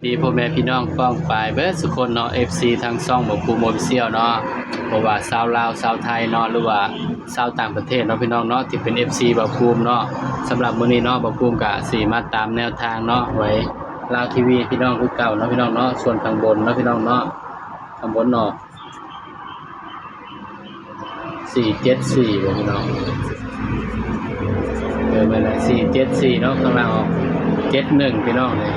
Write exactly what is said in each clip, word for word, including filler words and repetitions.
ดีพ่อแม่พี่น้องป้องปายเบิดสุคนเนาะ เอฟซี ทางช่องบ่าวภูมิ Official เนาะ บ่ว่าชาวลาวชาวไทยเนาะ หรือว่าชาวต่างประเทศเนาะพี่น้องเนาะ ที่เป็น เอฟซี บ่าวภูมิเนาะ สำหรับมื้อนี้เนาะ บ่าวภูมิกะสิมาตามแนวทางเนาะ หวยลาวทีวีพี่น้องคือเก่าเนาะพี่น้องเนาะ ส่วนข้างบนเนาะพี่น้องเนาะ ข้างบนเนาะ สี่เจ็ดสี่ บ่พี่น้อง เออ แม่นละ สี่เจ็ดสี่ เนาะ ข้างล่างออก เจ็ดหนึ่ง พี่น้องนี่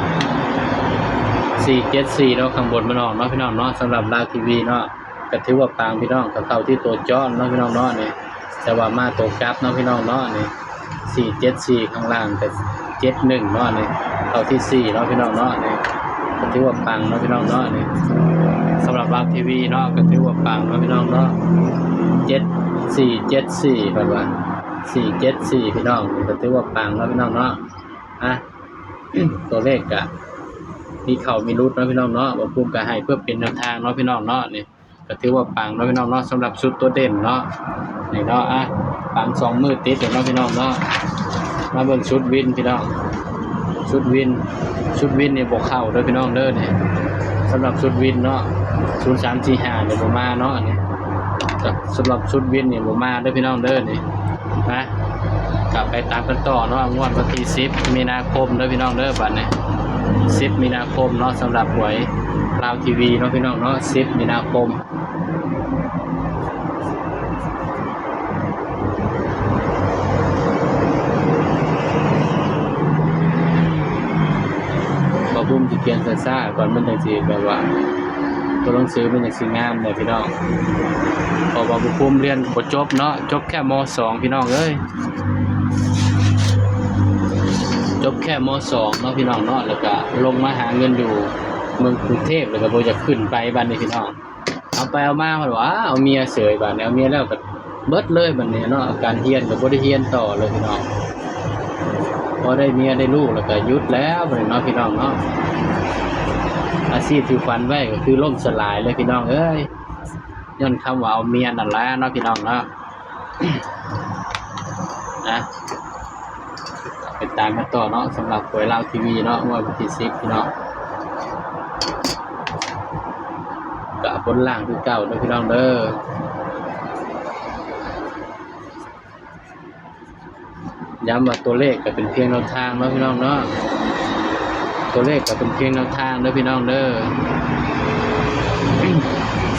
สี่เจ็ดสี่ เนาะ ข้างบนมันออกเนาะพี่น้องเนาะ สำหรับลาวทีวีเนาะ ก็ถือว่าปังพี่น้อง ก็เข้าที่ตัวเจาะเนาะพี่น้องเนาะนี่ แต่ว่ามาตัวกลับเนาะพี่น้องเนาะนี่ สี่เจ็ดสี่ ข้างล่างก็ เจ็ดหนึ่ง เนาะนี่ เข้าที่สี่เนาะพี่น้องเนาะนี่ ก็ถือว่าปังเนาะพี่น้องเนาะนี่ สำหรับลาวทีวีเนาะ ก็ถือว่าปังเนาะพี่น้องเนาะ เจ็ดสี่เจ็ดสี่ เพิ่นว่า สี่เจ็ดสี่ พี่น้อง ก็ถือว่าปังเนาะพี่น้องเนาะ อ่ะ ตัวเลขก็มีเข้ามีหลุดเนาะพี่น้องเนาะ บ่าวภูมิก็ให้เพื่อเป็นแนวทางเนาะพี่น้องเนาะนี่ ก็ถือว่าปังเนาะพี่น้องเนาะ สำหรับชุดตัวเด่นเนาะ นี่เนาะ อ่ะ ปังสองมื้อติดเลยเนาะพี่น้องเนาะ มาเบิ่งชุดวินพี่น้อง ชุดวิน ชุดวินนี่บ่เข้าเด้อพี่น้องเด้อนี่ สำหรับชุดวินเนาะ ศูนย์สามสี่ห้า นี่บ่มาเนาะอันนี้ ก็สำหรับชุดวินนี่บ่มาเด้อพี่น้องเด้อนี่ นะ ก็ไปตามกันต่อเนาะ งวดวันที่ สิบ มีนาคมเด้อพี่น้องเด้อ บัดนี้ สิบ มีนาคมเนาะ สำหรับหวยลาวทีวีเนาะพี่น้องเนาะ สิบ มีนาคม บ่าวภูมิสิเขียนช้าๆ ก่อน มันจั่งสิแบบว่า ตัวหนังสือมันจั่งสิงามเนี่ยพี่น้อง เพราะว่าบ่าวภูมิเรียนบ่จบเนาะ จบแค่ ม.สอง พี่น้องเอ้ย จบแค่ ม.สอง เนาะพี่น้องเนาะ แล้วก็ลงมาหาเงินอยู่เมืองกรุงเทพฯ แล้วก็บ่อยากขึ้นไปบัดนี้พี่น้อง เอาไปเอามาเพิ่นว่าเอาเมียเสยบัดนี้ เอาเมียแล้วก็เบิดเลยบัดนี้เนาะ การเรียนก็บ่ได้เรียนต่อเลยพี่น้อง พอได้เมียได้ลูกแล้วก็หยุดแล้วบัดนี้เนาะพี่น้องเนาะ อาชีพที่ฝันไว้ก็คือล่มสลายเลยพี่น้องเอ้ย ย้อนคำว่าเอาเมียนั่นแหละเนาะพี่น้องเนาะ นะ ไปตามกันต่อเนาะ สำหรับหวยลาวทีวีเนาะ งวดวันที่ สิบ พี่น้อง ก็บนล่างคือเก่าเด้อพี่น้องเด้อ ย้ำว่าตัวเลขก็เป็นเพียงแนวทางเนาะพี่น้องเนาะ ตัวเลขก็เป็นเพียงแนวทางเด้อพี่น้องเด้อ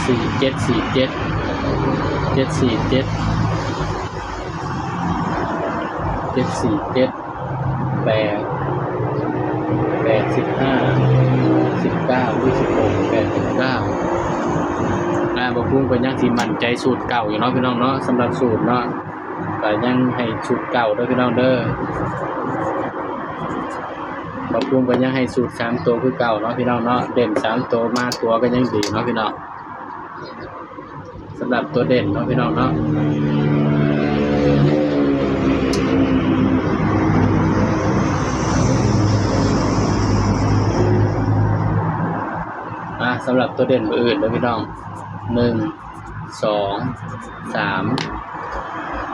สี่เจ็ดสี่เจ็ด เจ็ดสี่เจ็ด เจ็ดสี่เจ็ด แปด แปดสิบห้า สิบเก้า ยี่สิบหก แปดสิบเก้า อ่า บ่าวภูมิก็ยังสิมั่นใจสูตรเก่าอยู่เนาะพี่น้องเนาะ สำหรับสูตรเนาะ ก็ยังให้สูตรเก่าเด้อพี่น้องเด้อ บ่าวภูมิก็ยังให้สูตรสามตัวคือเก่าเนาะพี่น้องเนาะ เด่นสามตัวมาตัวก็ยังดีเนาะพี่น้อง สำหรับตัวเด่นเนาะพี่น้องเนาะ อ่ะ สำหรับตัวเด่นมื้ออื่นเด้อพี่น้อง หนึ่ง สอง สาม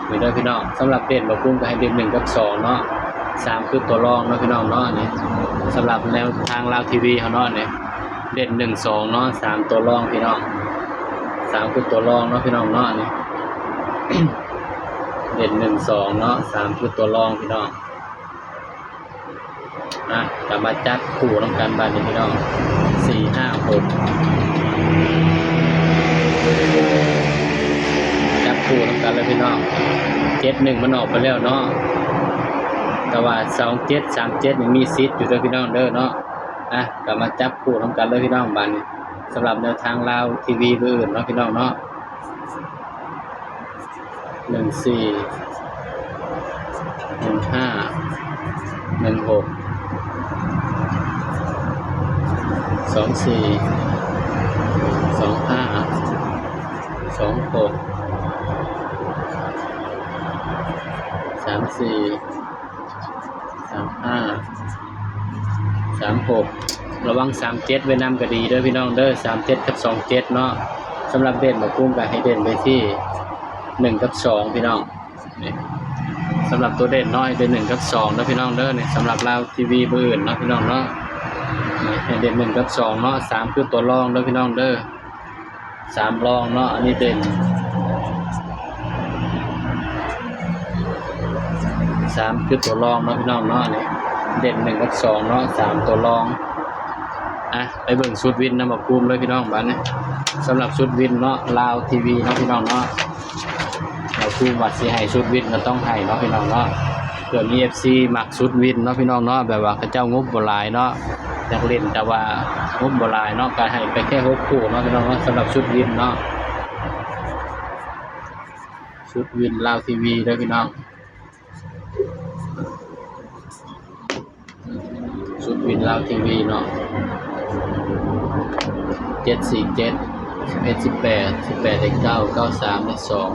นี่เด้อพี่น้อง สำหรับเด่นบ่าวภูมิก็ให้เด่น หนึ่ง กับ สอง เนาะ สาม คือตัวรองเนาะพี่น้องเนาะ นี่ สำหรับแนวทางลาวทีวีเฮาเนาะ นี่ เด่น หนึ่ง สอง เนาะ สาม ตัวรองพี่น้อง สาม คือตัวรองเนาะพี่น้องเนาะ นี่ เด่น หนึ่ง สอง เนาะ สาม คือตัวรองพี่น้อง อ่ะ ก็มาจับคู่นำกันบัดนี้พี่น้อง สี่ ห้า หก จับคู่นำกันเลยพี่น้อง เจ็ดหนึ่ง มันออกไปแล้วเนาะ แต่ว่า สองเจ็ด สามเจ็ด นี่มีสิทธิ์อยู่เด้อพี่น้องเด้อเนาะ อ่ะ ก็มาจับคู่นำกันเลยพี่น้องบัดนี้ สำหรับแนวทางลาวทีวีมื้ออื่นเนาะพี่น้องเนาะ หนึ่งสี่ หนึ่งห้า หนึ่งหก สองสี่ สองห้า สองหก สามสี่ สามห้า สามหก ระวัง สามเจ็ด ไว้นำก็ดีเด้อพี่น้องเด้อ สามเจ็ด กับ สองเจ็ด เนาะ สำหรับเด่นบ่าวภูมิก็ให้เด่นไปที่ หนึ่ง กับ สอง พี่น้อง นี่ สำหรับตัวเด่นเนาะ ให้เป็น หนึ่ง กับ สอง เด้อพี่น้องเด้อ นี่ สำหรับลาวทีวีมื้ออื่นเนาะพี่น้องเนาะ ให้เด่นหนึ่งกับสองเนาะ สามคือตัวรองเด้อพี่น้องเด้อ สามรองเนาะ อันนี้เด่น สามคือตัวรองเนาะพี่น้องเนาะ นี่เด่นหนึ่งกับสองเนาะ สามตัวรอง อ่ะ ไปเบิ่งชุดวินนำบ่าวภูมิเลยพี่น้อง บาดนี้ สำหรับชุดวินเนาะ ลาวทีวีเนาะพี่น้องเนาะ บ่าวภูมิว่าสิให้ชุดวินก็ต้องให้เนาะพี่น้องเนาะ เผื่อมีเอฟซีมักชุดวินเนาะพี่น้องเนาะ แบบว่าเขาเจ้างบบ่หลายเนาะ อยากเล่นแต่ว่างบบ่หลายเนาะ ก็ให้ไปแค่หกคู่เนาะพี่น้องเนาะ สำหรับชุดวินเนาะ ชุดวินลาวทีวีเด้อพี่น้อง ชุดวินลาวทีวีเนาะ เจ็ดสี่เจ็ด สิบเอ็ด สิบแปด สิบแปด เลขเก้า เก้าสาม เลขสอง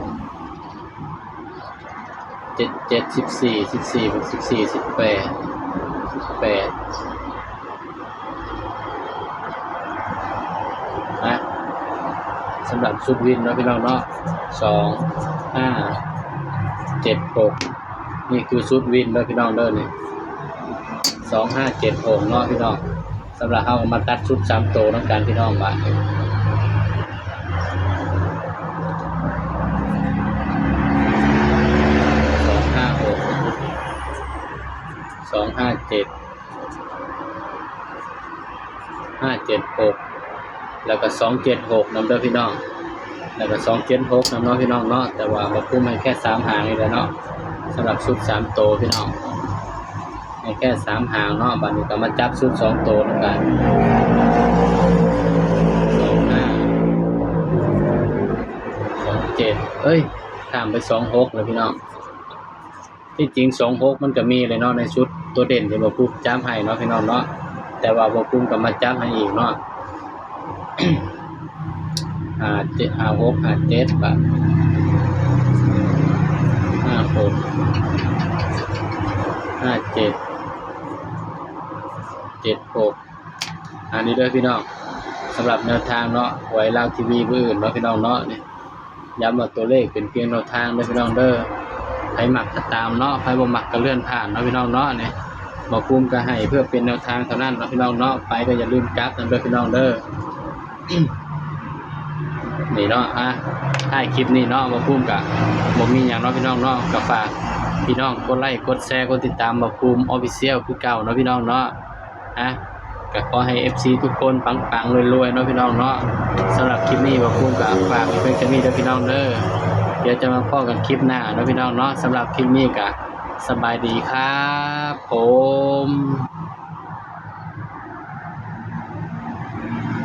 เจ็ดเจ็ด สิบสี่ สิบสี่ สิบสี่ สิบแปด สิบแปด นะ สำหรับชุดวินเนาะพี่น้องเนาะ สองห้าเจ็ดหก นี่คือชุดวินเนาะพี่น้องเด้อ นี่ สองห้าเจ็ดหก เนาะพี่น้อง สำหรับเฮามาตัดชุดสามตัวนำกันพี่น้อง บาดนี้ สองห้าหก สองห้าเจ็ด ห้าเจ็ดหก แล้วก็สองเจ็ดหกนำเด้อพี่น้อง แล้วก็สองเจ็ดหกนำเนาะพี่น้องเนาะ แต่ว่าบ่าวภูมิให้แค่สามหางนี่แหละเนาะ สำหรับชุดสามตัวพี่น้อง ให้แค่สามหางเนาะ บาดนี้ก็มาจับชุดสองตัวนำกัน สองห้า สองเจ็ด เอ้ย ข้ามไปสองหกเลยพี่น้อง ที่จริงสองหกมันก็มีเลยเนาะ ในชุดตัวเด่นที่บ่าวภูมิจับให้เนาะพี่น้องเนาะ แต่ว่าบ่าวภูมิก็มาจับให้อีกเนาะ ห้าเจ็ด ห้าหก ห้าเจ็ด บาด ห้าหก ห้าเจ็ด เจ็ดหก อันนี้เด้อพี่น้อง สำหรับแนวทางเนาะ หวยลาวทีวีมื้ออื่นเนาะพี่น้องเนาะ นี่ ย้ำว่าตัวเลขเป็นเพียงแนวทางเด้อพี่น้องเด้อ ไผมักก็ตามเนาะ ไผบ่มักก็เลื่อนผ่านเนาะพี่น้องเนาะ นี่ บ่าวภูมิก็ให้เพื่อเป็นแนวทางเท่านั้นเนาะพี่น้องเนาะ ไปก็อย่าลืมกลับนำเด้อพี่น้องเด้อ นี่เนาะ อ่ะ ท้ายคลิปนี้เนาะ บ่าวภูมิก็บ่มีหยังเนาะพี่น้องเนาะ ก็ฝากพี่น้องกดไลค์ กดแชร์ กดติดตามบ่าวภูมิ Official คือเก่าเนาะพี่น้องเนาะ อ่ะ ก็ขอให้เอฟซีทุกคนปังๆรวยๆเนาะพี่น้องเนาะ สำหรับคลิปนี้บ่าวภูมิก็ฝากไว้เพียงแค่นี้เด้อพี่น้องเด้อ เดี๋ยวจะมาพ้อกันคลิปหน้าเนาะพี่น้องเนาะ สำหรับคลิปนี้ก็สบายดีครับผม